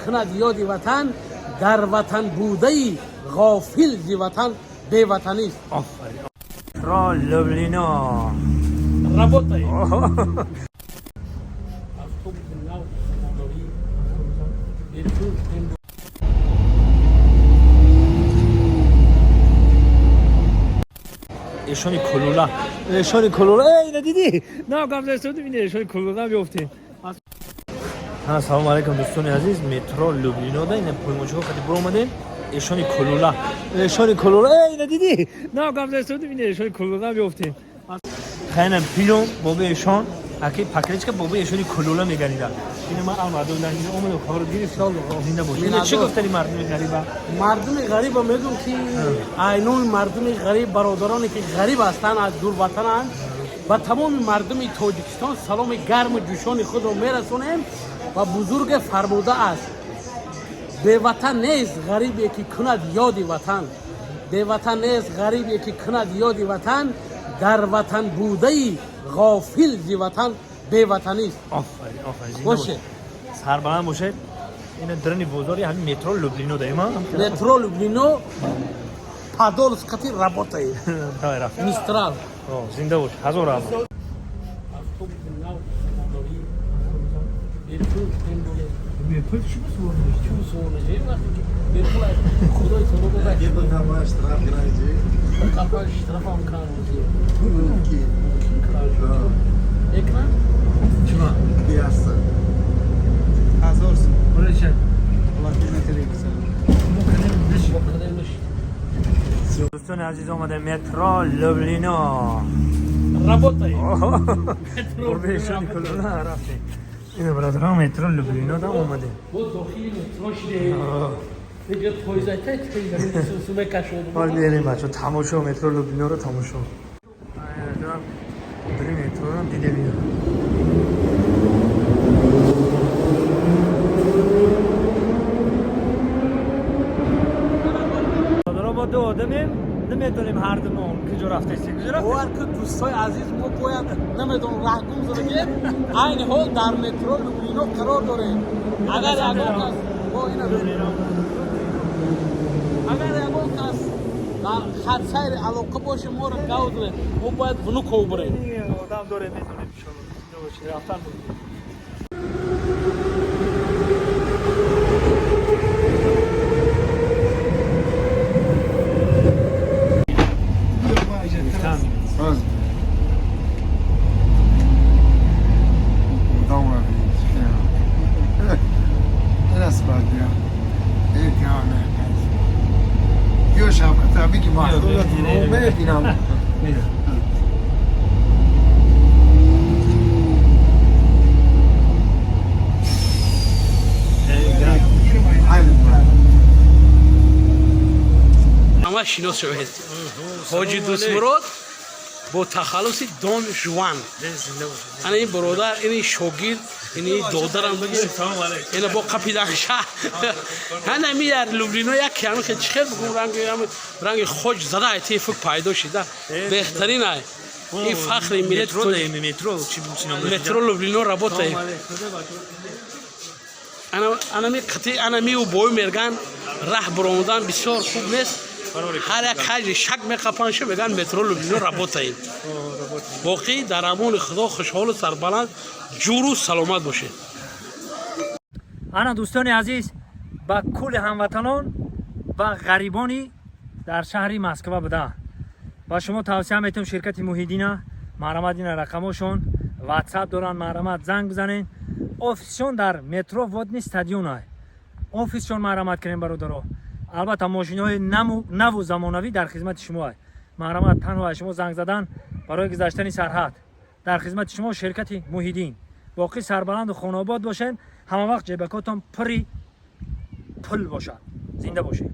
Кунад ёди ватан, дар ватан будаи ғофил зи ватан беватанист. Офарин. Метро Люблино. Работает. Автобуси нав, замонавӣ, бепул. Эшони кулула. Эшони кулула. Эй, ина дидӣ? На, гап застодим, ина эшони кулула биёфтем. Ҳа, салому алайкум, дӯстони азиз. Метро Люблино да ина поймочиҳо хати буромадем. Эшони кулула. Эшони кулула. Эй, ина дидӣ? На, гап застодим, ина эшони кулула биёфтем. Хайна пилон боби эшон, аки пакречка боби эшони кулула меганида. Ина ман алмадум дар ин омаду хабар гирифт. Зинда бош. Ина чӣ гуфтани мардуми ғариба? Мардуми ғариба мегӯм, ки айнун мардуми ғариб, бародароне ки ғариб ҳастанд, аз дурватананд, ба тамоми мардуми Тоҷикистон саломи гарму ҷӯшони худро мерасонем. Ва бузурге фармудааст: «Беватан нест ғарибе, ки кунад ёди ватан, беватан нест ғарибе, ки кунад ёди ватан, дар ватан будаи ғофил зи ватан беватанист». Офарин, офарин. Зинда бош. Боше. Сарбаланд бошед. Ина дарани бозори ҳамин метро Люблино даима. Метро Люблино, Подольск қати работает. Давай, рафт. Мистрал. О, зинда бош. Ҳазор раҳмат. Автобуси нав, замонавӣ, бепул. Бепул чӣ? Бепул худои таоло дода. Какой штраф грозит? Какой штрафам кан? Мумкин. Экран. Чима? Ясно. Ҳазор сум. Болеча. Латина телевизор. Дӯстони азиз, омада метро Люблино. Работает. Бурби эшони кулула рафтем. Ина, бародарон, метро Люблино да омадем. Бо дохили метро шиде. Дига пойзайта суме кашод. Ҳол мерем, бачо, тамошо, метро Люблиноро тамошо. Дори метрорам дидем ина. Бародарон, мо ду одамем, намедонем ҳар думон куҷо рафтесем, куҷо рафтем. Бовар кун, дӯстои азиз, мо бояд намедонам раҳгум задагем. Айни ҳол дар метро Люблино қарор дорем. Агар ягон кас бо ина, агар ягон кас дар хатсайри алоқа боше, моро гав дорем. Мо бояд Внуково бурем. Одам дорем, медонем, иншолло. Зинда бошед, рафтан мумкин. Сразу. Дома видишь. Раз, два, Ё шавката бигӣ маҳсулот мебинам. Ҳама шинос шавед. Ҳоҷи Дӯстмурод бо тахаллуси Дон Жуан. Ана ин бародар, ини шогирд, ини додарам бигир. Ина бо қапиданша. Ҳана ми дар Люблино як ками хе чихел бигум, ранги ранги хоҷ зада ай тифук пайдо шида. Беҳтарин ай. Ин фахри миллат. Метро даем, метро чӣ ном? Метро Люблино работает. Ана ана ми қати ана ми у бой мерган раҳ буромадан бисёр хуб нест. Ҳар як ҳаҷи шак меқапанша, меган метро Люблино работает. Боқӣ дар амони Худо, хушҳолу сарбаланд, ҷуру саломат бошед. Ана, дӯстони азиз, ба кулли ҳамватанон ва ғарибони дар шаҳри Москва буда ба шумо тавсия метавам ширкати Муҳиддина. Марҳамат, ина рақамошон, Ватсап доранд, марҳамат, занг бизанед. Офисшон дар метро Водный стадион ай офисшон. Марҳамат кунем, бародаро. Албатта, мошиноҳои наву замонавӣ дар хизмати шумо ай. Марҳамат, танҳо аз шумо занг задан барои гузаштани сарҳад. Дар хизмати шумо ширкати Муҳиддин. Боқӣ сарбаланду хонаобод бошед, ҳама вақт ҷебакотон пури пул бошад. Зинда бошед.